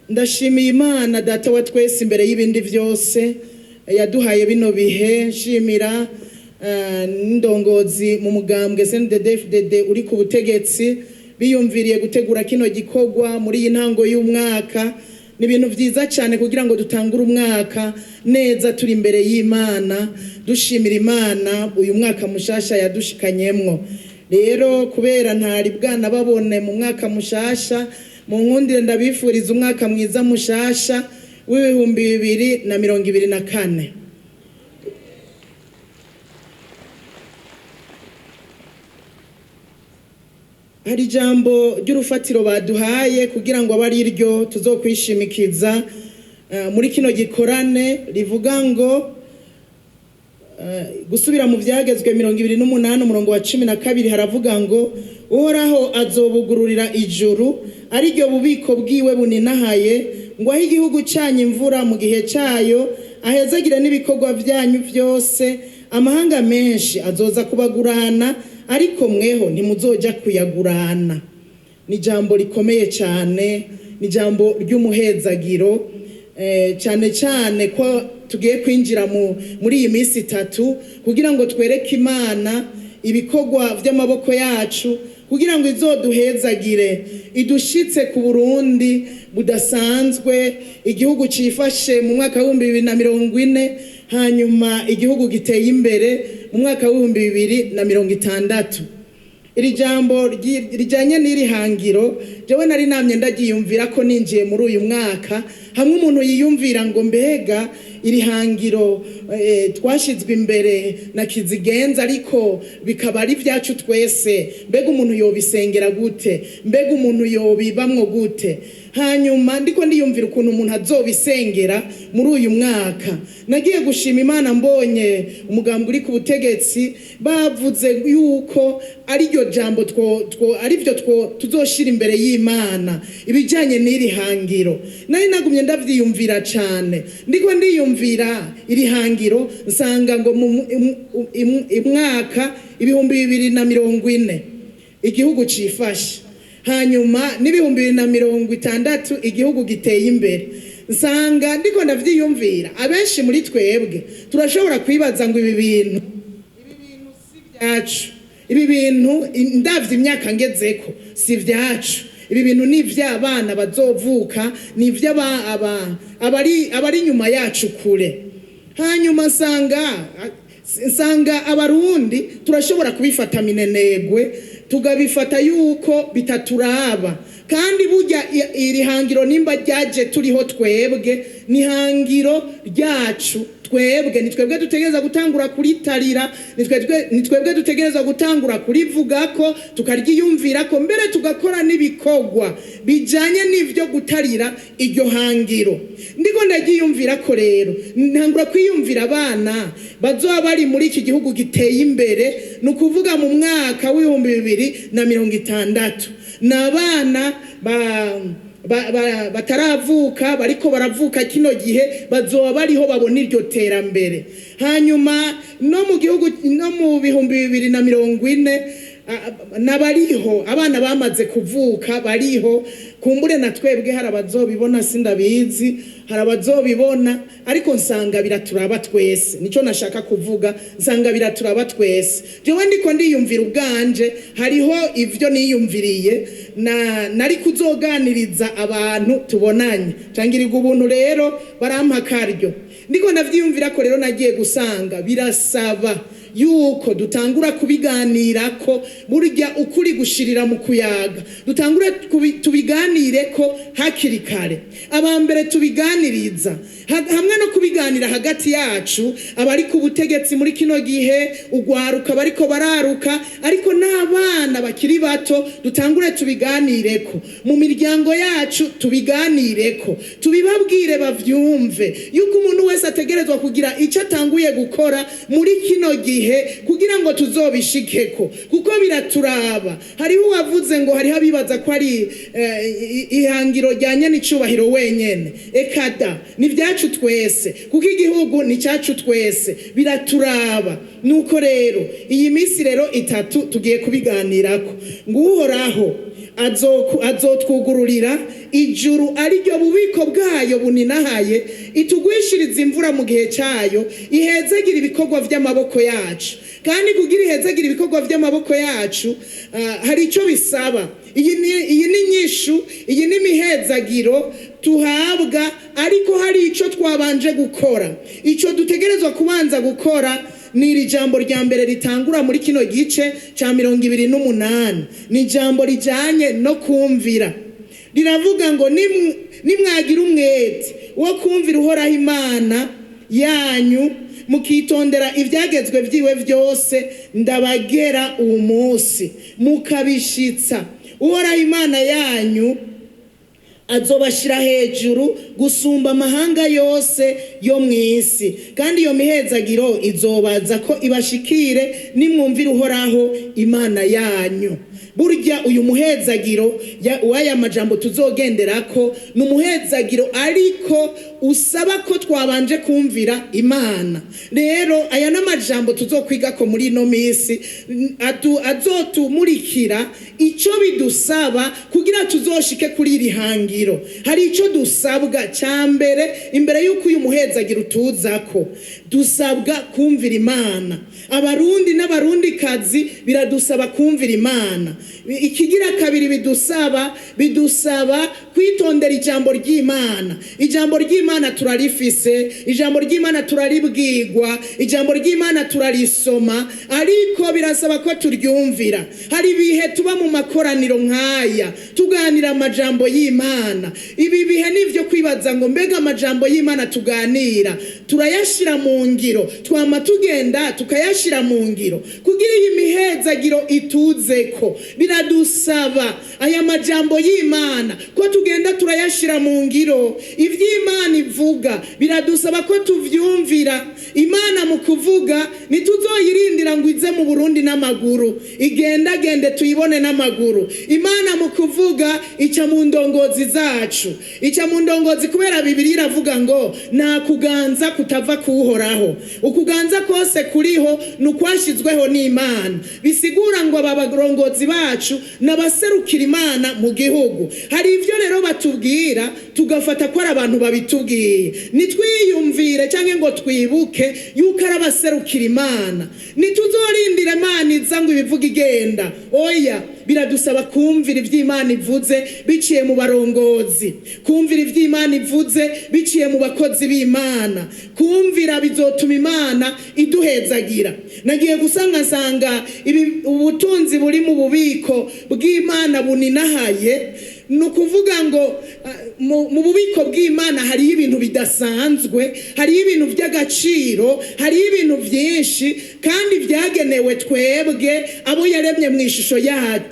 Ndashimiye Imana Data wa twese imbere y'ibindi byose yaduhaye bino bihe. Nshimira n'indongozi mu mugambwe CNDD-FDD uri ku butegetsi, biyumviriye gutegura kino gikorwa muri iyi ntango y'umwaka. Ni ibintu byiza cyane kugira ngo dutangure umwaka neza turi imbere y'Imana, dushimira Imana uyu mwaka mushasha yadushikanyemwo. Rero kubera ntari bwana babone mu mwaka mushasha, mu nkundire ndabifuriza umwaka mwiza mushasha w'2024. Hari ijambo ry'urufatiro baduhaye kugira ngo abe ari ryo tuzokwishimikiza muri kino gikorane, rivuga ngo gusubira mu Byagezwe 28 umurongo wa 12, haravuga ngo: "Uhoraho azobugururira ijuru, ari ryo bubiko bwiwe buninahaye, ngo ahe igihugu cyanyu imvura mu gihe cyayo, ahezagire n'ibikorwa byanyu byose. Amahanga menshi azoza kubagurana, ariko mweho ntimuzojya kuyagurana." Ni ijambo rikomeye cyane, ni ijambo ry'umuhezagiro, cyane cyane ko tugiye kwinjira muri iyi minsi 3 kugira ngo twereke Imana ibikorwa by'amaboko yacu, kugira ngo izoduhezagire, idushitse ku Burundi budasanzwe, igihugu cifashe mu mwaka w'2040, hanyuma igihugu giteye imbere mu mwaka w'2060. Iri jambo rijyanye n'iri hangiro, jewe nari namye ndagiyumvira ko ninjiye muri uyu mwaka, hamwe umuntu yiyumvira ngo: "Mbega iri hangiro twashyizwe imbere na Kizigenza, ariko bikaba ari ibyacu twese, mbega umuntu yobisengera gute? Mbega umuntu yobibamwo gute?" Hanyuma ndiko ndiyumvira ukuntu umuntu azobisengera muri uyu mwaka, nagiye gushima Imana mbonye umugambi uri ku butegetsi bavuze yuko ari ryo jambo two ari byo two tuzoshira imbere y'Imana, ibijyanye n'iri hangiro. Nari nagumye ndavyiyumvira cyane. Ndiko ndiyumvira iri hangiro, nsanga ngo mu mwaka 2040 igihugu cifashe, hanyuma n'2060 igihugu giteye imbere. Nsanga ndiko ndavyiyumvira, abenshi muri twebwe turashobora kwibaza ngo ibi bintu si byacu, ibi bintu ndavye imyaka ngezeko si vyacu, ibi bintu ni ivy'abana bazovuka, ni ivy'abari inyuma yacu kure. Hanyuma nsanga Abarundi turashobora kubifata minenegwe, tugabifata yuko bitaturaba. Kandi burya iri hangiro nimba ryaje turiho twebwe, ni hangiro ryacu twebwe. Ni twebwe dutegereza gutangura kuritarira, ni twebwe dutegereza gutangura kurivugako, tukaryiyumvirako, mbere tugakora n'ibikorwa bijanye n'ivyo gutarira iryo hangiro. Ndiko ndaryiyumvira ko rero, ntangura kwiyumvira abana bazoba bari muri iki gihugu giteye imbere, ni ukuvuga mu mwaka w'2060. Ni abana bataravuka, bariko baravuka kino gihe, bazoba bariho babona iryo terambere. Hanyuma no mu gihugu, no mu 2040, n'abariho, abana bamaze kuvuka bariho, kumbure na twebwe hari abazobibona, sindabizi, hari abazobibona. Ariko nsanga biraturaba twese, nicyo nashaka kuvuga. Nsanga biraturaba twese. Jewe ndiko ndiyumvira ubwanje, hariho ivyo niyumviriye na nari kuzoganiriza abantu tubonanye cangirirwa ubuntu, rero barampa akaryo. Ndiko ndavyiyumvira ko rero, nagiye gusanga birasaba yuko dutangura kubiganirako. Burya ukuri gushirira mu kuyaga. Dutangure tubiganire ko hakiri kare. Aba mbere tubiganiriza, hamwe no kubiganira hagati yacu, abari ku butegetsi muri kino gihe, ugwaruka bariko bararuka, ariko n'abana bakiri bato, dutangure tubiganireko mu miryango yacu, tubiganireko, tubibabwire bavyumve yuko umuntu wese ategerezwa kugira icyo atanguye gukora muri kino gihe kugira ngo tuzobishikeko, kuko biraturaba. Hariho uwavuze ngo hariho abibaza ko ari ihangiro rya nyenicubahiro wenyene. Ekada, ni ibyacu twese, kuko igihugu ni cyacu twese, biraturaba. Nuko rero iyi minsi rero 3 tugiye kubiganirako, ngo Uhoraho Azotwugururira ijuru, ariryo bubiko bwayo buninahaye, itugwishiriza imvura mu gihe cyayo, ihezagira ibikorwa by'amaboko yacu. Kandi kugira ihezagira ibikorwa by'amaboko yacu, hari icyo bisaba. Iyi ni nyishu, iyi ni imihezagiro tuhabwa, ariko hari icyo twabanje gukora. Icyo dutegerezwa kubanza gukora ni iri jambo rya mbere ritangura muri kino gice cya 28. Ni ijambo rijyanye no kumvira. Riravuga ngo: "Nimwagira umwete wo kumvira Uhoraho Imana yanyu, mukitondera ibyagezwe byiwe byose ndabagera uwu munsi, mukabishitsa, Uhoraho Imana yanyu azobashyira hejuru gusumba amahanga yose yo mu isi, kandi iyo mihezagiro izobaza ko ibashikire nimwumvira Uhoraho Imana yanyu." Burya uyu muhezagiro w'aya majambo tuzogenderako ni umuhezagiro, ariko usaba ko twabanje kumvira Imana. Rero aya n'amajambo tuzokwigako muri ino minsi, azotumurikira icyo bidusaba kugira tuzoshike kuri iri hangiro. Hari icyo dusabwa cya mbere imbere y'uko uyu muhezagiro utuzako: dusabwa kumvira Imana. Abarundi n'Abarundikazi, biradusaba kumvira Imana. Ikigira kabiri bidusaba kwitondera ijambo ry'Imana. Ijambo ry'Imana turarifise, ijambo ry'Imana turaribwigwa, ijambo ry'Imana turarisoma, ariko birasaba ko turyumvira. Hari ibihe tuba mu makoraniro nk'aya tuganira amajambo y'Imana. Ibi bihe ni ibyo kwibaza ngo: mbega amajambo y'Imana tuganira turayashyira mu ngiro? Twama tugenda tukayashyira mu ngiro? Kugira iyi mihezagiro ituzeko, biradusaba aya majambo y'Imana ko tugenda turayashyira mu ngiro. Iby'Imana ivuga biradusaba ko tuvyumvira. Imana mu kuvuga, ntituzoyirindira ngo ize mu Burundi n'amaguru, igendagende tuyibone n'amaguru. Imana mu kuvuga ica mu ndongozi zacu, ica mu ndongozi, kubera Bibiliya iravuga ngo nta kuganza kutava kuwuhoraho, ukuganza kose kuriho ni ukwashyizweho n'Imana. Bisigura ngo aba barongozi bacu n'abaserukira Imana mu gihugu. Hari ibyo rero batubwira tugafata ko ari abantu babitubwiye, nitwiyumvire cyangwa ngo twibuke yuko ari abaserukira Imana. Ntituzorindira Imana iza ngo ibivuga igenda, oya. Biradusaba kumvira iby'Imana ivuze biciye mu barongozi, kumvira iby'Imana ivuze biciye mu bakozi b'Imana. Kumvira bizotuma Imana iduhezagira. Nagiye gusanga nsanga ubutunzi buri mu bubiko bw'Imana buninahaye. Ni ukuvuga ngo mu bubiko bw'Imana hariho ibintu bidasanzwe, hariho ibintu by'agaciro, hariho ibintu byinshi kandi byagenewe twebwe abo yaremye mu ishusho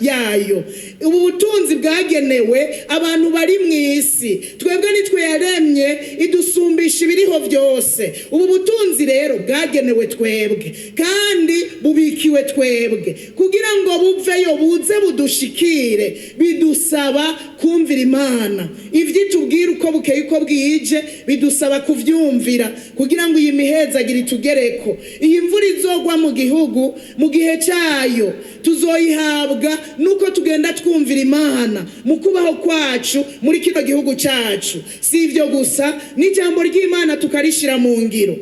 yayo. Ubu butunzi bwagenewe abantu bari mu isi. Twebwe nitwe yaremye, idusumbisha ibiriho byose. Ubu butunzi rero bwagenewe twebwe kandi bubikiwe twebwe. Kugira ngo buveyo buze budushikire, bidusaba kumvira Imana. Ibyo itubwira uko bukeye uko bwije, bidusaba kuvyumvira kugira ngo iyi mihezagiro itugereko. Iyi mvura izogwa mu gihugu mu gihe cyayo tuzoyihabwa nuko tugenda twumvira Imana mu kubaho kwacu muri kino gihugu cyacu. Si ibyo gusa, n'ijambo ry'Imana tukarishira mu ngiro.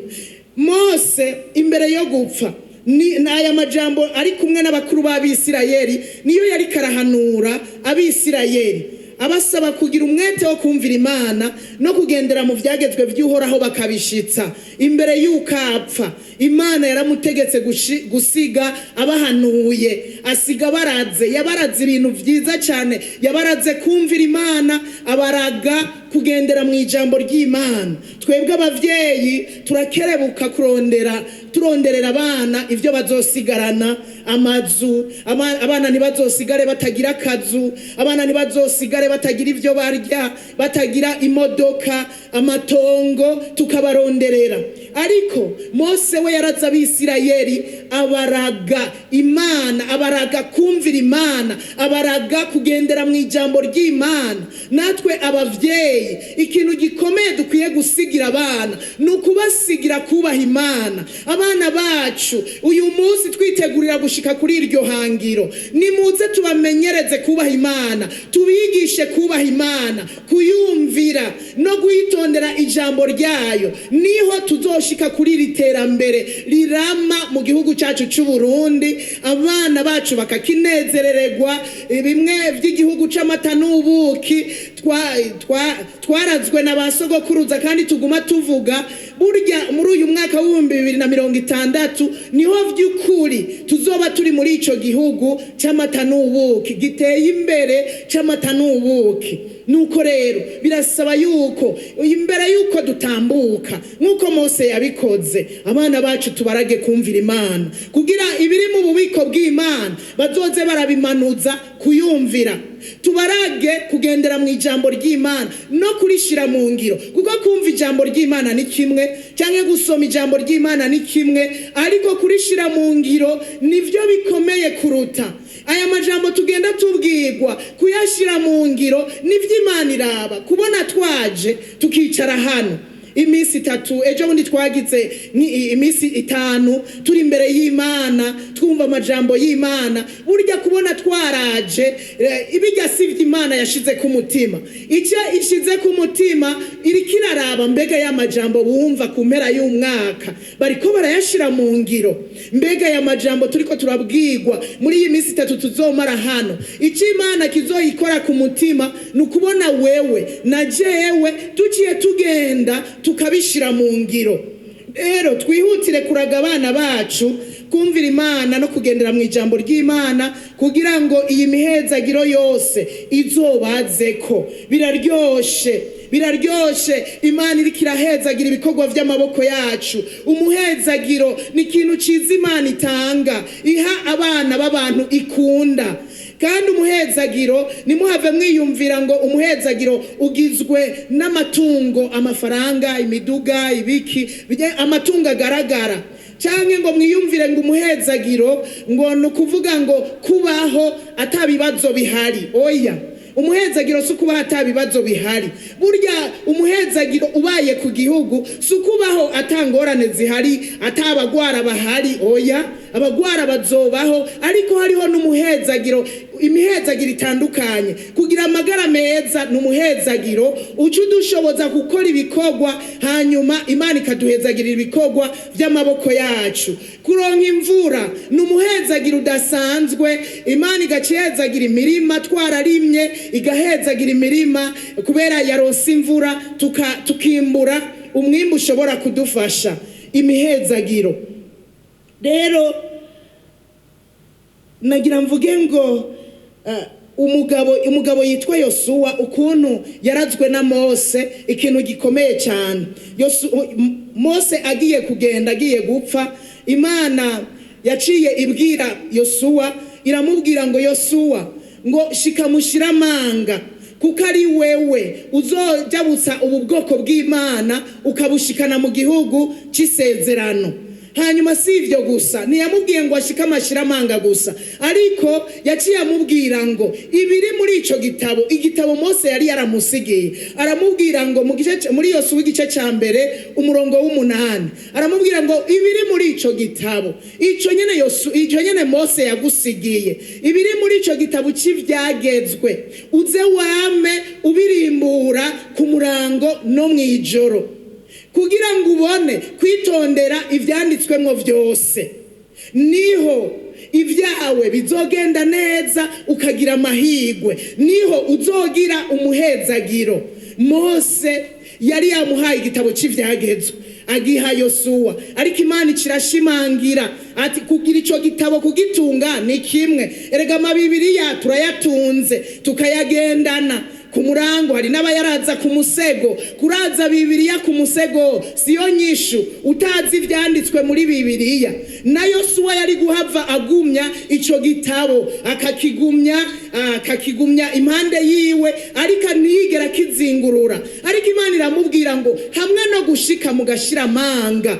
Mose imbere yo gupfa, ni aya majambo ari kumwe n'abakuru b'Abisirayeli niyo yari karahanura Abisirayeli, abasaba kugira umwete wo kumvira Imana no kugendera mu byagezwe by'Uhoraho bakabishitsa. Imbere y'uko apfa, Imana yaramutegetse gusiga abahanuye, asiga baraze, yabaraze ibintu byiza cyane. Yabaraze kumvira Imana, abaraga kugendera mu ijambo ry'Imana. Twebwe abavyeyi turakerebuka kurondera, turonderera abana ibyo bazosigarana: amazu, abana ntibazosigare batagira akazu, abana ntibazosigare batagira ibyo barya, batagira imodoka, amatongo, tukabaronderera. Ariko Mose we yaraza Abisirayeli, abaraga Imana, abaraga kumvira Imana, abaraga kugendera mu ijambo ry'Imana. Natwe abavyeyi Abavyeyi, ikintu gikomeye dukwiye gusigira abana ni ukubasigira kubaha Imana. Abana bacu uyu munsi twitegurira gushika kuri iryo hangiro, nimuze tubamenyereze kubaha Imana, tubigishe kubaha Imana, kuyumvira no guhitondera ijambo ryayo. Niho tuzoshika kuri iri terambere rirama mu gihugu cyacu cy'u Burundi, abana bacu bakakinezerererwa bimwe by'igihugu c'amata n'ubuki twarazwe na ba sogokuruza. Kandi tuguma tuvuga, burya muri uyu mwaka w'2060 niho vy'ukuri tuzoba turi muri ico gihugu c'amata n'ubuki giteye imbere c'amata n'ubuki. Nuko rero birasaba yuko imbere yuko dutambuka nk'uko Mose yabikoze, abana bacu tubarage kumvira Imana, kugira ibiri mu bubiko bw'Imana bazoze barabimanuza kuyumvira. Tubarage kugendera mu ijambo ry'Imana no kurishira mu ngiro, kuko kumva ijambo ry'Imana ni kimwe, cyangwa gusoma ijambo ry'Imana ni kimwe, ariko kurishira mu ngiro nivyo bikomeye kuruta. Aya majambo tugenda tubwirwa, kuyashyira mu ngiro nivyo Imana iraba. Kubona twaje tukicara hano iminsi 3, ejo bundi twagize iminsi 5 turi imbere y'Imana twumva amajambo y'Imana. Burya kubona twaraje, ibijya si Imana yashize ku mutima. Icyo ishize ku mutima, iriko iraraba mbega ya majambo bumva ku mpera y'umwaka bariko barayashira mu ngiro, mbega ya majambo turiko turabwirwa muri iyi minsi 3 tuzomara hano. Icyo Imana kizoyikora ku mutima ni ukubona wewe na jewe tuciye tugenda tukabishira mu ngiro. Rero twihutire kuraga abana bacu kumvira Imana no kugendera mu ijambo ry'Imana, kugira ngo iyi mihezagiro yose izobazeko. Biraryoshe, biraryoshe, Imana iriko irahezagira ibikorwa vy'amaboko yacu. Umuhezagiro ni ikintu ciza Imana itanga, iha abana b'abantu ikunda. Kandi umuhezagiro, nimuhave mwiyumvira ngo umuhezagiro ugizwe n'amatungo, amafaranga, imiduga, ibiki, amatungo agaragara, canke ngo mwiyumvire ngo umuhezagiro ngo ni ukuvuga ngo kubaho atabibazo bihari. Oya, umuhezagiro si ukubaho atabibazo bihari. Burya umuhezagiro ubaye ku gihugu si ukubaho atangorane zihari, atabagwara bahari. Oya, abagwara bazobaho, ariko hariho n'umuhezagiro, imihezagiro itandukanye. Kugira amagara meza ni umuhezagiro uca udushoboza gukora ibikorwa, hanyuma Imana ikaduhezagirira ibikorwa by'amaboko yacu. Kuronka imvura ni umuhezagiro udasanzwe, Imana igacihezagira imirima twararimye, igahezagira imirima kubera yaronse imvura, tukimbura umwimbu ushobora kudufasha. Imihezagiro rero, nagira mvuge ngo umugabo yitwa Yosuwa, ukuntu yarazwe na Mose ikintu gikomeye cyane. Mose agiye kugenda, agiye gupfa, Imana yaciye ibwira Yosuwa, iramubwira ngo: "Yosuwa, ngo shika mushira amanga, kuko ari wewe uzojabutsa ubu bwoko bw'Imana ukabushikana mu gihugu c'isezerano." Hanyuma si ibyo gusa, ntiyamubwiye ngo ashike amashyiramanga gusa, ariko yaciye amubwira ngo ibiri muri ico gitabo, igitabo Mose yari yaramusigiye. Aramubwira ngo mu gice muri Yosuwa igice cya 1 umurongo w'8, aramubwira ngo ibiri muri ico gitabo, ico nyene Yosu, ico nyene Mose yagusigiye, ibiri muri ico gitabo c'ivyagezwe, uze wame ubirimbura ku murango no mw'ijoro, kugira ngo ubone kwitondera ivyanditswemwo vyose, niho ibyawe bizogenda neza ukagira amahirwe, niho uzogira umuhezagiro. Mose yari yamuhaye igitabo c'ivyagezwe, agiha Yosuwa, ariko Imana ikirashimangira ati kugira ico gitabo, kugitunga ni kimwe. Erega amabibiriya turayatunze, tukayagendana ku murango, hari n'abayaraza ku musego. Kuraza Bibiliya ku musego siyo nyishu utazi ivyanditswe muri Bibiliya. Na Yosuwa yari guhava agumya ico gitabo, akakigumya impande yiwe, ariko ntiyigera akizingurura. Ariko Imana iramubwira ngo hamwe no gushika mu gashiramanga.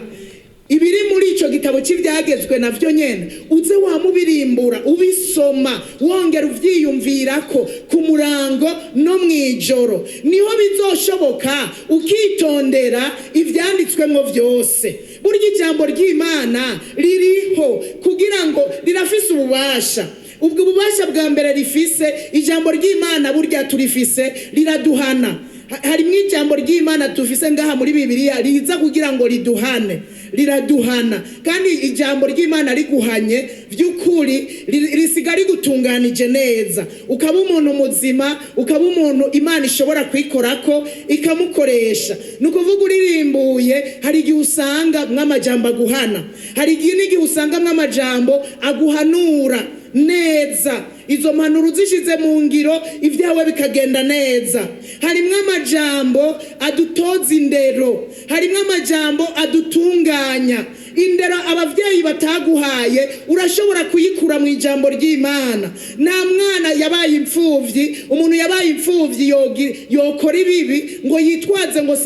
Ibiri muri icyo gitabo cy'ibyagezwe nabyo nyene uze wamubirimbura, ubisoma, wongera uvyiyumvirako ku murango no mw'ijoro, niho bizoshoboka ukitondera ivyanditswemwo vyose. Burya ijambo ry'Imana ririho kugira ngo rirafise ububasha. Ubwo bubasha bwa mbere rifise, ijambo ry'Imana burya turifise, riraduhana. Harimwo ijambo ry'Imana tufise ngaha muri Bibiliya riza kugira ngo riduhane, riraduhana. Kandi ijambo ry'Imana riguhanye by'ukuri, risiga rigutunganije neza, ukaba umuntu muzima, ukaba umuntu Imana ishobora kwikorako ikamukoresha. Ni ukuvuga uririmbuye, hari igihe usanga mw'amajambo aguhana, hari igihe n'igihe usanga mw'amajambo aguhanura neza. Izo mpanuro uzishize mu ngiro, ibyawe bikagenda neza. Harimwo amajambo adutoza indero, harimwo amajambo adutunganya. Indero abavyeyi bataguhaye urashobora kuyikura mu ijambo ry'Imana. Nta mwana yabaye imfuvyi, umuntu yabaye imfuvyi yokora ibibi ngo yitwaze ngo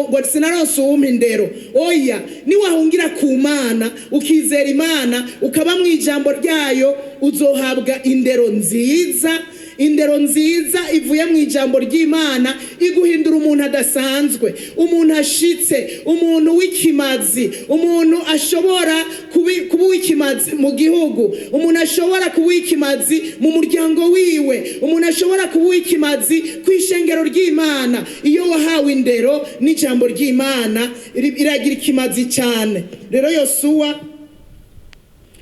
ngo sinaronse uwumpa indero. Oya, niwahungira ku Mana, ukizera Imana, ukaba mu ijambo ryayo, uzohabwa indero nziza. Indero nziza ivuye mu ijambo ry'Imana iguhindura umuntu adasanzwe, umuntu ashitse, umuntu w'ikimazi, umuntu ashobora kuba uw'ikimazi mu gihugu, umuntu ashobora kuba uw'ikimazi mu muryango wiwe, umuntu ashobora kuba uw'ikimazi ku ishengero ry'Imana. Iyo wahawe indero n'ijambo ry'Imana, iragira ikimazi cyane. Rero Yosuwa,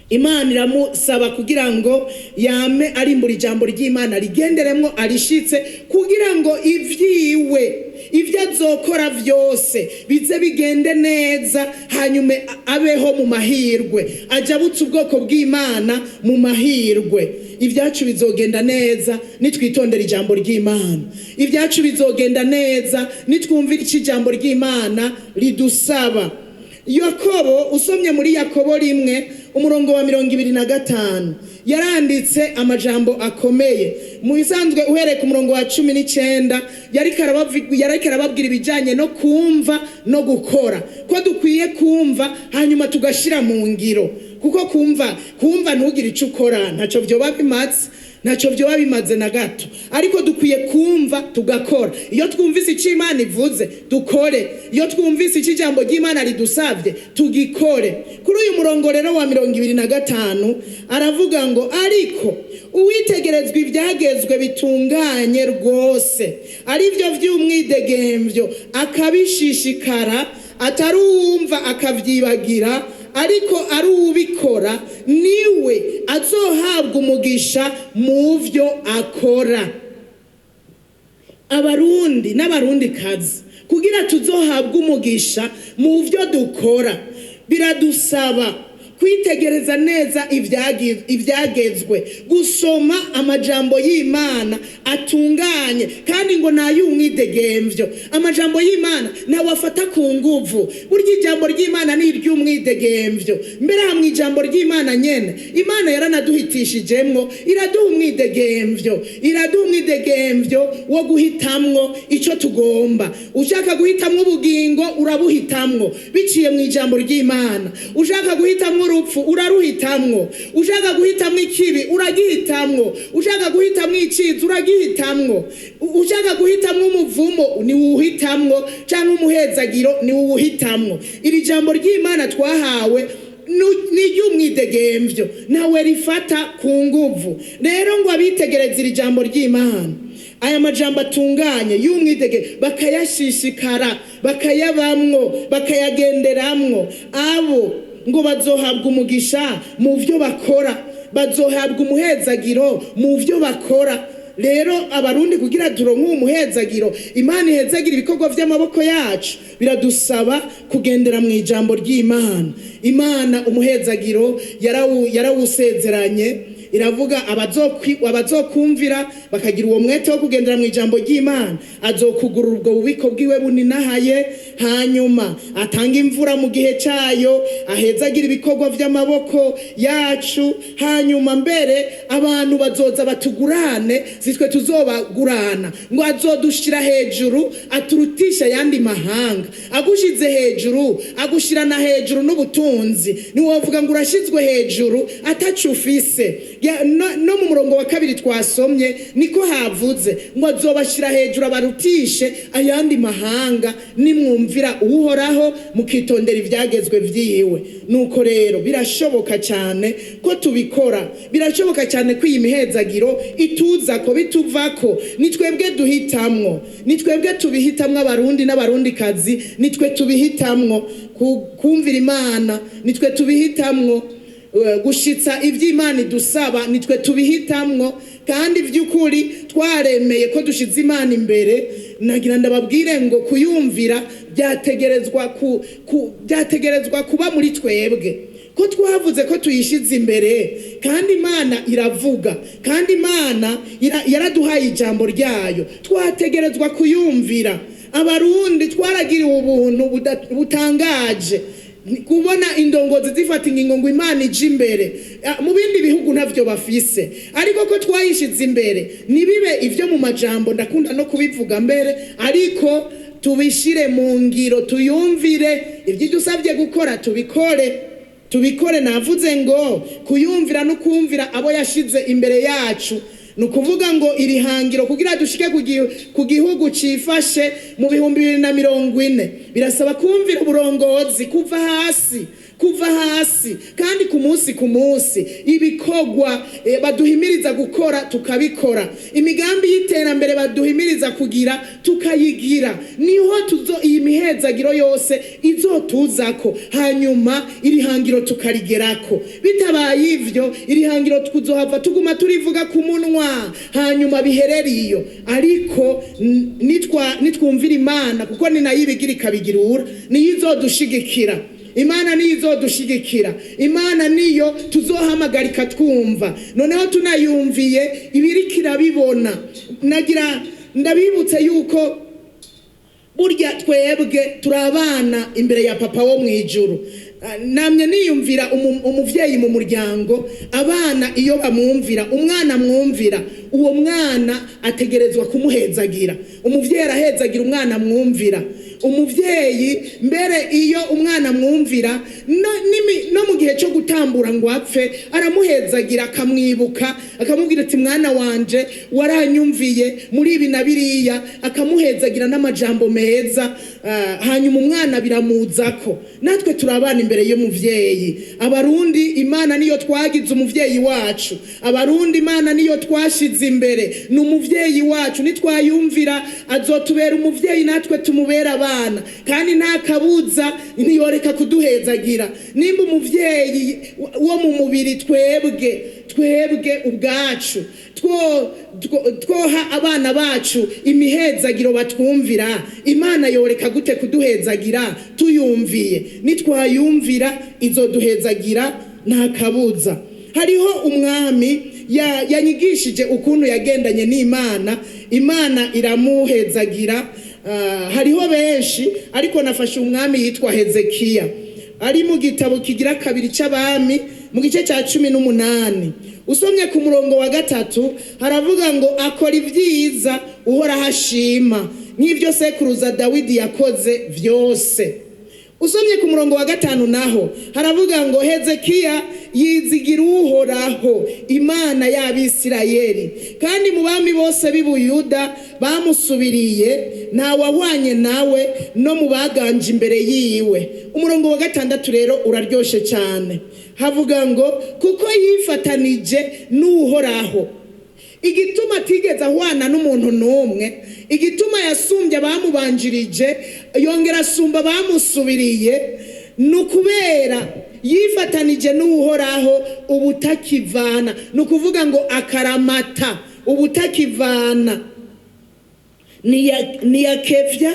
Imana iramusaba kugira ngo yame arimbura ijambo ry'Imana, rigenderemwo, arishitse, kugira ngo ivyiwe, ibyo azokora vyose bize bigende neza, hanyuma abeho mu mahirwe, ajabutse ubwoko bw'Imana mu mahirwe. Ibyacu bizogenda neza nitwitondera ijambo ry'Imana. Ibyacu bizogenda neza nitwumvira icyo ijambo ry'Imana ridusaba. Yakobo, usomye muri Yakobo 1 umurongo wa 25, yaranditse amajambo akomeye. Mu bisanzwe uhereye ku murongo wa 19, yariko arababwira ibijanye no kumva no gukora, ko dukwiye kumva hanyuma tugashira mu ngiro, kuko kumva ntugire ico ukora ntaco vyoba bimaze, ntacyo byoba bimaze na gato. Ariko dukwiye kumva tugakora. Iyo twumvise icyo Imana ivuze, dukore. Iyo twumvise icyo ijambo ry'Imana ridusabye, tugikore. Kuri uyu murongo rero wa 25 aravuga ngo: "Ariko uwitegerezwa ibyagezwe bitunganye rwose, ari byo by'umwidegemvyo, akabishishikara, atari uwumva akavyibagira, ariko ari uwubikora, niwe azohabwa umugisha mu vyo akora." Abarundi n'Abarundikazi, kugira tuzohabwe umugisha mu vyo dukora, biradusaba kwitegereza neza ivyagezwe, gusoma amajambo y'Imana atunganye, kandi ngo nay'umwidegemvyo. Amajambo y'Imana ntawafata ku nguvu. Burya ijambo ry'Imana ni iry'umwidegemvyo. Mbere aha mu ijambo ry'Imana nyene, Imana yaranaduhitishijemwo, iraduha umwidegemvyo, iraduha umwidegemvyo wo guhitamwo ico tugomba. Ushaka guhitamwo ubugingo, urabuhitamwo biciye mu ijambo ry'Imana. Ushaka guhitamwo urupfu, uraruhitamwo. Ushaka guhitamwo ikibi, uragihitamwo. Ushaka guhitamwo iciza, uragihitamwo. Ushaka guhitamwo umuvumo, ni wuhitamwo, canke umuhezagiro, ni wuhitamwo. Iri jambo ry'Imana twahawe ni iry'umwidegemvyo, ntawe rifata ku nguvu. Rero ngo abitegereze iri jambo ry'Imana, aya majambo atunganye y'umwidege, bakayashishikara, bakayabamwo, bakayagenderamwo, abo ngo bazohabwa umugisha mu vyo bakora, bazohabwa umuhezagiro mu vyo bakora. Rero Abarundi, kugira turonke umuhezagiro, Imana ihezagira ibikorwa vy'amaboko yacu, biradusaba kugendera mu ijambo ry'Imana. Imana umuhezagiro yarawusezeranye. Iravuga abazokumvira bakagira uwo mwete wo kugendera mu ijambo ry'Imana, azokugurura ubwo bubiko bwiwe buninahaye, hanyuma atanga imvura mu gihe cyayo, ahezagira ibikorwa by'amaboko yacu. Hanyuma mbere abantu bazoza batugurane, sitwe tuzobagurana. Ngo azodushira hejuru, aturutisha ayandi mahanga. Agushize hejuru, agushirana hejuru n'ubutunzi. Ntiwovuga ngo urashyizwe hejuru atacu ufise. No mu murongo wa kabiri twasomye niko havuze ngo azobashyira hejuru, abarutishe ayandi mahanga, nimwumvira Uhoraho mukitondera ibyagezwe vyiwe. Nuko rero birashoboka cyane ko tubikora, birashoboka cyane ko iyi mihezagiro ituza ko bituvako. Ni twebwe duhitamwo, ni twebwe tubihitamwo. Abarundi n'Abarundikazi, nitwe tubihitamwo kumvira Imana, nitwe tubihitamwo gushitsa iby'Imana idusaba, nitwe tubihitamwo. Kandi by'ukuri twaremeye ko dushize Imana imbere. Nagira ndababwire ngo kuyumvira byategerezwa kuba muri twebwe, ko twavuze ko tuyishize imbere. Kandi Imana iravuga, kandi Imana yaraduhaye ijambo ryayo, twategerezwa kuyumvira. Abarundi twaragiriwe ubuntu butangaje, kubona indongozi zifata ingingo ngo Imana ije imbere. Mu bindi bihugu ntavyo bafise. Ariko ko twayishize imbere, nibibe ivyo mu majambo, ndakunda no kubivuga mbere, ariko tubishire mu ngiro, tuyumvire, ibyo idusabye gukora tubikore, tubikore. Navuze ngo kuyumvira no kumvira abo yashize imbere yacu. Ni ukuvuga ngo iri hangiro, kugira dushike ku gihugu cifashe mu 2040, birasaba kumvira uburongozi kuva hasi, kuva hasi, kandi ku munsi ku munsi ibikorwa baduhimiriza gukora tukabikora, imigambi y'iterambere baduhimiriza kugira tukayigira. Niho tuzo iyi mihezagiro yose izotuzako, hanyuma iri hangiro tukarigerako. Bitabaye ivyo, iri hangiro tuzohava tuguma turivuga ku munwa, hanyuma biherere iyo. Ariko nitwumvira Imana, kuko ni nayo ibigira ikabigirura, niyo izodushigikira. Imana niyo izodushigikira, Imana niyo tuzohamagarika twumva. Noneho tunayumviye, ibiriko irabibona. Nagira ndabibutse yuko burya twebwe turi abana imbere ya Papa wo mu ijuru. Namye niyumvira umuvyeyi mu muryango, abana iyo bamwumvira, umwana amwumvira, uwo mwana ategerezwa kumuhezagira. Umuvyeyi arahezagira umwana amwumvira. Umuvyeyi mbere iyo umwana amwumvira, no mu gihe cyo gutambura ngo apfe, aramuhezagira, akamwibuka, akamubwira ati: "Mwana wanje, waranyumviye muri ibi na biriya", akamuhezagira n'amajambo meza. Hanyuma umwana biramuzako. Natwe turi abana imbere y'umuvyeyi. Abarundi, Imana niyo twagize umuvyeyi wacu. Abarundi, Imana niyo twashize imbere, ni umuvyeyi wacu. Nitwayumvira, azotubera umuvyeyi, natwe tumubera abana, kandi nta kabuza ntiyoreka kuduhezagira. Nimba umuvyeyi wo mu mubiri, twebwe ubwacu twoha abana bacu imihezagiro batwumvira, Imana yoreka gute kuduhezagira tuyumviye? Nitwayumvira, izoduhezagira, nta kabuza. Hariho umwami yanyigishije ukuntu yagendanye n'Imana, Imana iramuhezagira. Hariho benshi, ariko nafashe umwami yitwa Hezekiya, ari mu gitabo kigira kabiri c'Abami, mu gice cya 18. Usomye ku murongo wa 3, haravuga ngo: "Akora ibyiza Uhoraho ashima, nk'ibyo sekuruza Dawidi yakoze vyose." Usomye ku murongo wa 5 naho haravuga ngo: "Hezekiya yizigira Uhoraho Imana y'Abisirayeli, kandi mu bami bose b'i Buyuda bamusubiriye ntawahwanye nawe, no mu baganje imbere yiwe." Umurongo wa 6 rero uraryoshe cyane, havuga ngo: "Kuko yifatanije n'Uhoraho." Igituma atigeze ahwana n'umuntu n'umwe, igituma yasumbye abamubanjirije, yongera asumba abamusubiriye, ni ukubera yifatanije n'Uhoraho ubutakivana. Ni ukuvuga ngo akaramata, ubutakivana. Ntiyakevya.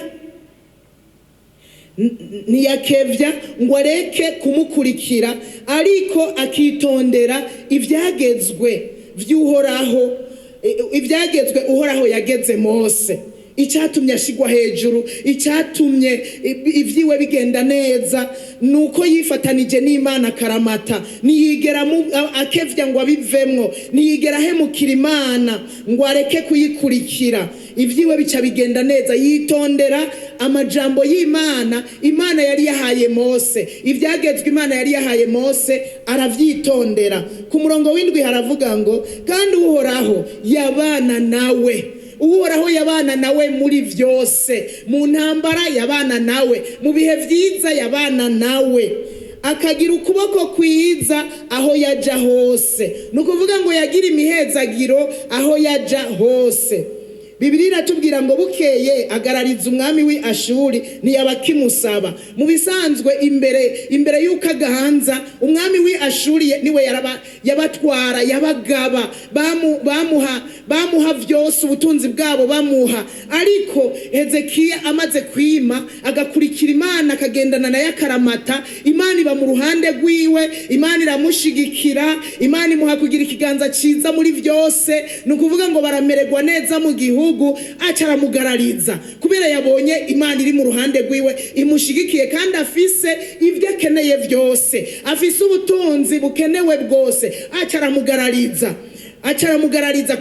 Ntiyakevya ngo areke kumukurikira, ariko akitondera ivyagezwe vy'Uhoraho, ivyagezwe Uhoraho yageze Mose. Icyatumye ashigwa hejuru, icyatumye ibyiwe bigenda neza, ni uko yifatanije n'Imana karamata. Ntiyigera akevya ngo abivemwo, ntiyigera ahemukira Imana ngo areke kuyikurikira. Ibyiwe bica bigenda neza, yitondera amajambo y'Imana, Imana yari yahaye Mose, ibyagezwe Imana yari yahaye Mose aravyitondera. Ku murongo w'indwi haravuga ngo: "Kandi Uhoraho yabana nawe." Uhoraho yabana nawe muri byose. Mu ntambara yabana nawe, mu bihe byiza yabana nawe, akagira ukuboko kwiza aho yaja hose. Ni ukuvuga ngo yagira imihezagiro aho yaja hose. Bibiliya iratubwira ngo bukeye agarariza umwami w'i Ashuri, ntiyabakimusaba. Mu bisanzwe, imbere y'uko agahanza, umwami w'i Ashuri niwe yabatwara, yabagaba, bamuha byose, ubutunzi bwabo bamuha. Ariko Hezekiya amaze kwima, agakurikira Imana, akagendana nayo akaramata, Imana iba mu ruhande rwiwe, Imana iramushigikira, Imana imuha kugira ikiganza cyiza muri byose. Ni ukuvuga ngo baramererwa neza mu gihugu. Aca aramugarariza kubera yabonye Imana iri mu ruhande rwiwe, imushigikiye, kandi afise ibyo akeneye byose, afise ubutunzi bukenewe bwose. Aca aramugarariza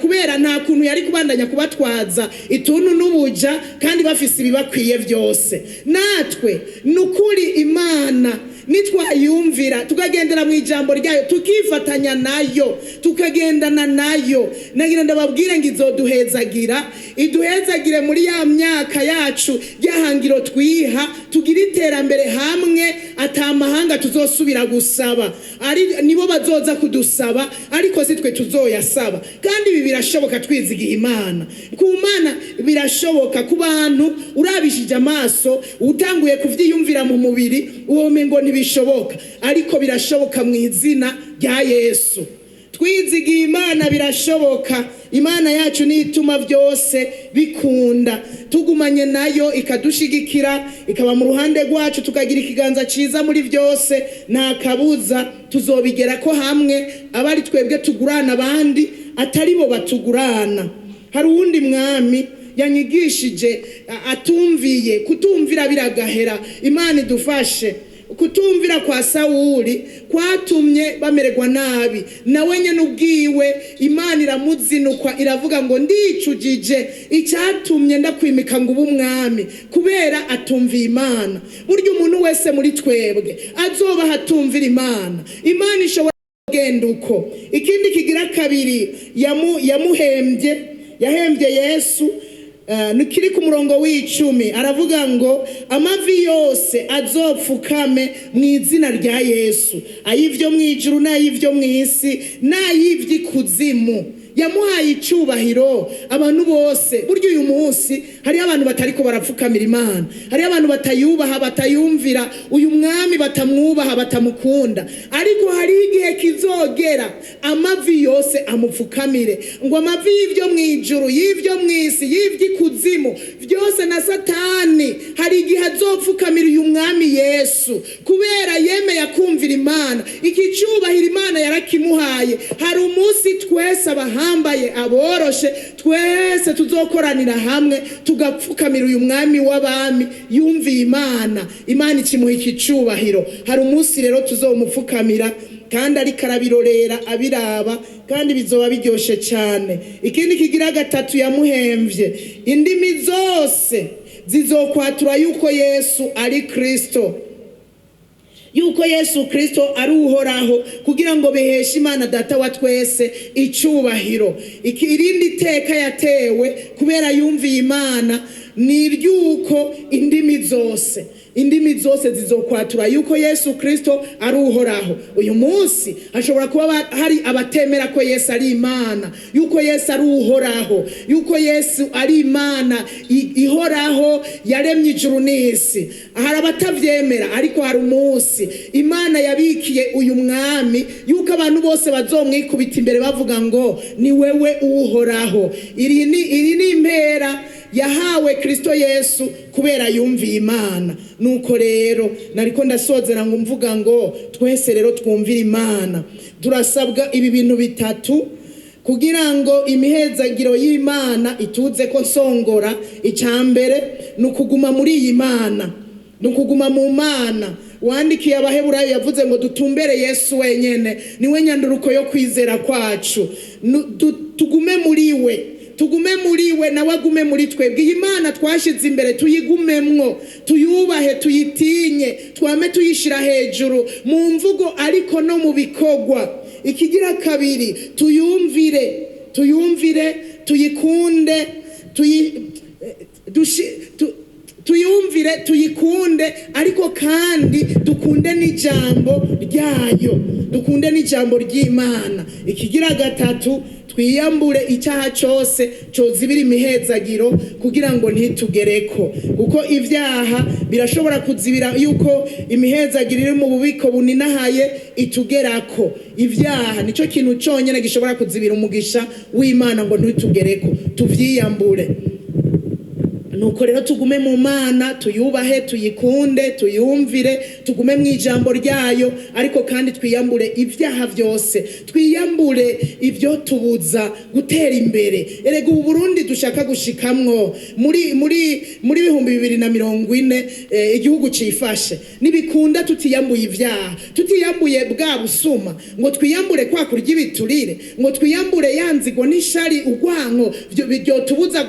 kubera nta kuntu yari kubandanya kubatwaza ituntu n'ubuja kandi bafise ibibakwiye byose. Natwe ni ukuri, Imana nitwayumvira, tukagendera mu ijambo ryayo, tukifatanya nayo, tukagendana nayo, nagira ndababwire ngo izoduhezagira, iduhezagire muri ya myaka yacu, ryahangiro twiha, tugire iterambere hamwe atamahanga tuzosubira gusaba. Ari nibo bazoza kudusaba, ariko si twe tuzoyasaba. Kandi ibi birashoboka twizigiye Imana. Ku Mana birashoboka. Ku bantu, urabishije amaso, utanguye kuvyiyumvira mu mubiri, uwo ngo ntibishoboka, ariko birashoboka mu izina rya Yesu. Twizigiye Imana birashoboka. Imana yacu niyo ituma byose bikunda. Tugumanye nayo, ikadushigikira, ikaba mu ruhande rwacu, tukagira ikiganza cyiza muri byose, nta kabuza tuzobigera ko hamwe aba ari twebwe tugurana abandi, atari bo batugurana. Hari uwundi mwami yanyigishije atumviye. Kutumvira biragahera. Imana idufashe. Kutumvira kwa Sawuli kwatumye bamererwa nabi. Nawe nyene ubwiwe Imana iramuzinukwa, iravuga ngo: "Ndicujije icyatumye ndakwimika ngo ube umwami," kubera atumviye Imana. Burya umuntu wese muri twebwe azoba atumvira Imana, Imana ishobora kugenda uko. Ikindi kigira kabiri yamuhembye, yahembye Yesu, nukiri ku murongo w'icumi, aravuga ngo amavi yose azopfukame mu izina rya Yesu, ay'ivyo mu ijuru n'ay'ivyo mu isi n'ay'ivy'ikuzimu. Yamuhaye icyubahiro abantu bose. Burya uyu munsi hariho abantu batariko barapfukamira Imana, hariho abantu batayubaha, batayumvira, uyu mwami batamwubaha, batamukunda. Ariko hariho igihe kizogera amavi yose amupfukamire, ngo amavi y'ibyo mu ijuru, y'ibyo mu isi, y'iby'ikuzimu byose, na Satani hari igihe azopfukamira uyu mwami Yesu, kubera yemeye akumvira Imana. Iki cyubahiro Imana yarakimuhaye. Hari umunsi twese, abahambaye, aboroshe, twese tuzokoranira hamwe tugapfukamira uyu mwami w'abami yumviye Imana, Imana ikimuha iki cyubahiro. Hari umunsi rero tuzomupfukamira, kandi ariko arabirorera, abiraba, kandi bizoba biryoshe cyane. Ikindi kigira gatatu yamuhemvye: indimi zose zizokwatura yuko Yesu ari Kristo, yuko Yesu Kristo ari Uhoraho, kugira ngo biheshe Imana Data wa twese icyubahiro. Irindi teka yatewe kubera yumviye Imana ni iry'uko indimi zose zizokwatura yuko Yesu Kristo ari Uhoraho. Uyu munsi hashobora kuba hari abatemera ko Yesu ari Imana, yuko Yesu ari Uhoraho, yuko Yesu ari Imana ihoraho yaremye ijuru n'isi. Hari abatavyemera, ariko hari umunsi Imana yabikiye uyu mwami yuko abantu bose bazomwikubita imbere bavuga ngo: "Ni wewe Uhoraho." Iri ni impera. Yahawe Kristo Yesu kubera yumviye Imana. Nuko rero nariko ndasozera ngo mvuga ngo twese rero twumvire Imana. Turasabwa ibi bintu bitatu kugira ngo imihezagiro y'Imana ituze ko nsongora. Icya mbere ni ukuguma muri iyi Mana, ni ukuguma mu Mana. Wandikiye Abaheburayo yavuze ngo dutumbere Yesu wenyene, niwe nyanduruko yo kwizera kwacu. Tugume muri we, tugume muri we, nawe agume muri twebwe. Iyi Mana twashyize imbere tuyigumemwo, tuyubahe, tuyitinye, twame tuyishyira hejuru mu mvugo ariko no mu bikorwa. Ikigira kabiri, tuyumvire, tuyumvire, tuyikunde, tuyumvire, tuyikunde, ariko kandi dukunde n'ijambo ryayo, dukunde n'ijambo ry'Imana. Ikigira gatatu, twiyambure icyaha cyose cozibira imihezagiro kugira ngo ntitugereko, kuko ibyaha birashobora kuzibira yuko imihezagiro iri mu bubiko buninahaye itugerako. Ibyaha nicyo kintu cyonyine gishobora kuzibira umugisha w'Imana ngo ntitugereko. Tuvyiyambure. Nuko rero tugume mu Mana, tuyubahe, tuyikunde, tuyumvire, tugume mu ijambo ryayo, ariko kandi twiyambure ibyaha byose, twiyambure ibyo tubuza gutera imbere. Erega ubu Burundi dushaka gushikamwo muri 2040, igihugu cifashe, nibikunda tutiyambuye ibyaha, tutiyambuye bwa busuma, ngo twiyambure kwa kurya ibiturire, ngo twiyambure yanzigo n'ishari, urwanko byotubuza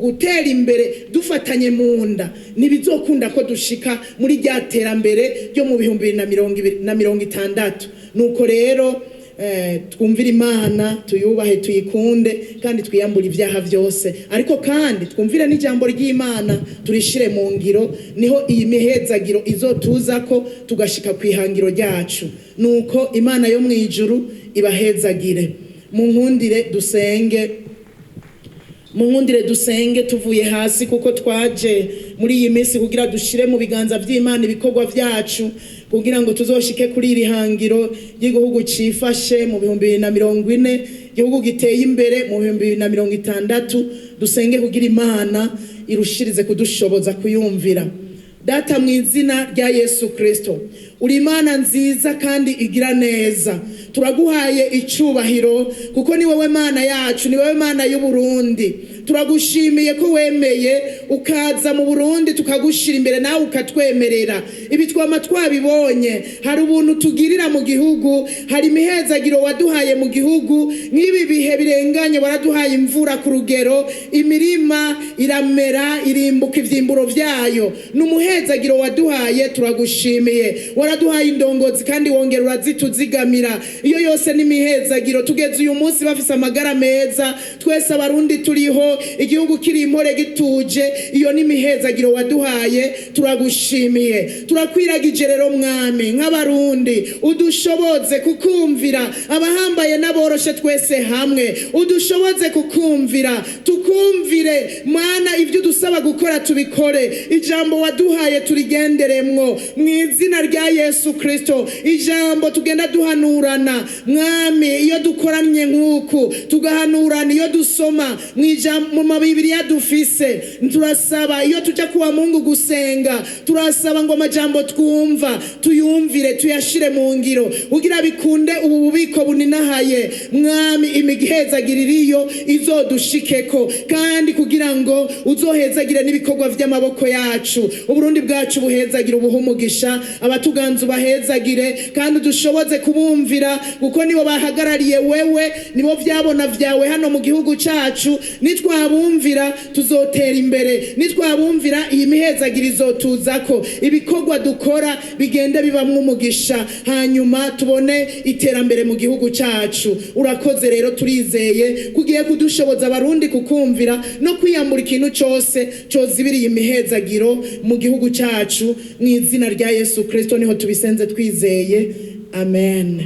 gutera imbere dufatanye mu nda, ntibizokunda ko dushika muri rya terambere ryo mu 2060. Nuko rero twumvire Imana, tuyubahe, tuyikunde, kandi twiyambure ibyaha byose, ariko kandi twumvire n'ijambo ry'Imana, turishire mu ngiro. Niho iyi mihezagiro izotuza ko tugashika ku ihangiro ryacu. Nuko Imana yo mu ijuru ibahezagire. Mu nkundire dusenge, mu nkundire dusenge tuvuye hasi, kuko twaje muri iyi minsi kugira dushire mu biganza by'Imana ibikorwa byacu, kugira ngo tuzoshike kuri iri hangiro ry'igihugu cifashe mu 2040, igihugu giteye imbere mu 2060. Dusenge kugira Imana irushirize kudushoboza kuyumvira. Data, mu izina rya Yesu Kristo, uri Imana nziza kandi igira neza. Turaguhaye icubahiro kuko ni wowe Mana yacu, ni wowe Mana y'Uburundi. Turagushimiye ko wemeye ukaza mu Burundi, tukagushira imbere nawe ukatwemerera. Ibi twama twabibonye. Hari ubuntu tugirira mu gihugu, hari imihezagiro waduhaye mu gihugu. Nk'ibi bihe birenganye waraduhaye imvura ku rugero, imirima iramera, irimbuka ivyimburo vyayo. Ni umuhezagiro waduhaye, turagushimiye. Waraduhaye indongozi kandi wongera urazituzigamira. Iyo yose ni imihezagiro. Tugeze uyu munsi bafise amagara meza, twese Abarundi turiho, igihugu kiri impore, gituje. Iyo ni imihezagiro waduhaye, turagushimiye. Turakwiragije rero Mwami, nk'Abarundi udushoboze kukumvira, abahambaye n'aboroshe twese hamwe udushoboze kukumvira. Tukumvire Mwana, ibyo udusaba gukora tubikore, ijambo waduhaye turigenderemwo mu izina rya Yesu Kristo. Ijambo tugenda duhanurana Mwami, iyo dukoranye nk'uku tugahanurana, iyo dusoma mu ijambo mu mabibiriya dufise, turasaba iyo tujya kuwa Mungu gusenga, turasaba ngo amajambo twumva tuyumvire, tuyashire mu ngiro, kugira bikunde ubu bubiko buninahaye Mwami, imihezagiro iriyo izodushikeko, kandi kugira ngo uzohezagire n'ibikorwa vy'amaboko yacu. Uburundi bwacu buhezagire, ubuhe umugisha, abatuganza ubahezagire, kandi udushoboze kubumvira kuko nibo bahagarariye wewe, nibo vyabona vyawe hano mu gihugu cacu. Nitwabumvira tuzotera imbere, nitwabumvira iyi mihezagiro izotuzako, ibikorwa dukora bigende bibamwo umugisha, hanyuma tubone iterambere mu gihugu cacu. Urakoze rero, turizeye kugiye kudushoboza Abarundi kukumvira no kwiyambura ikintu cose cozibiriye imihezagiro mu gihugu cacu. Mu izina rya Yesu Kristo niho tubisenze twizeye, amen.